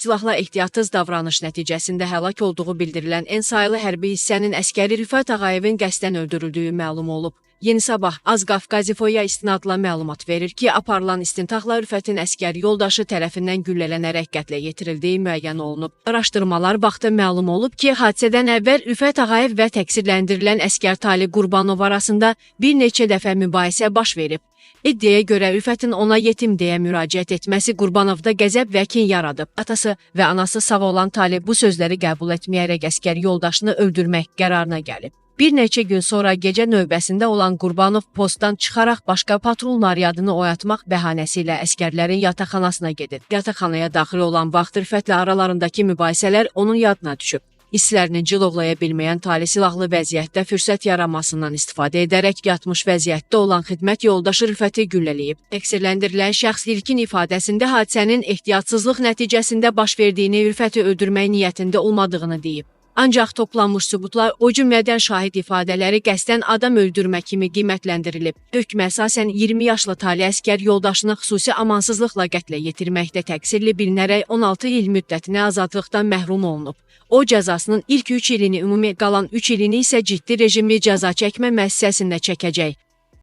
Silahla ehtiyatsız davranış nəticəsində həlak olduğu bildirilən N saylı hərbi hissənin əsgəri Rüfət Ağayevin qəsdən öldürüldüyü məlum olub. Yeni Sabah Az Qafqazinfoya istinadla məlumat verir ki, aparılan istintaqla Rüfətin əsgər yoldaşı tərəfindən güllələnərək qətlə yetirildiyi müəyyən olunub. Araşdırmalar vaxtı məlum olub ki, hadisədən əvvəl Rüfət Ağayev və təqsirləndirilən əsgər Talih Qurbanov arasında bir neçə dəfə mübahisə baş verib. İddiaya görə Rüfətin ona yetim deyə müraciət etməsi Qurbanovda qəzəb və kin yaradıb. Atası və anası sağ olan Talih bu sözləri qəbul etməyərək əsgər yoldaşını öldürmək qərarına gəlib. Bir neçə gün sonra gecə növbəsində olan Qurbanov postdan çıxaraq başqa patrul naryadını oyatmaq bəhanəsi ilə əsgərlərin yataqxanasına gedir. Yataqxanaya daxil olan vaxt Rüfətlə aralarındakı mübahisələr onun yadına düşüb. Hisslərini cilovlaya bilməyən Talih silahlı vəziyyətdə fürsət yaranmasından istifadə edərək yatmış vəziyyətdə olan xidmət yoldaşı Rüfəti güllələyib. Təqsirləndirilən şəxs ilkin ifadəsində hadisənin ehtiyatsızlıq nəticəsində baş verdiyini, Rüfəti öldürmək niyyətində olmadığını deyib. Ancaq toplanmış sübutlar, o cümlədən şahid ifadələri qəsdən adam öldürmə kimi qiymətləndirilib. Hökmə əsasən 20 yaşlı Talih əsgər yoldaşını xüsusi amansızlıqla qətlə yetirməkdə təqsirli bilinərək 16 il müddətinə azadlıqdan məhrum olunub. O cəzasının ilk 3 ilini ümumi, qalan 3 ilini isə ciddi rejimli cəza çəkmə müəssisəsində çəkəcək.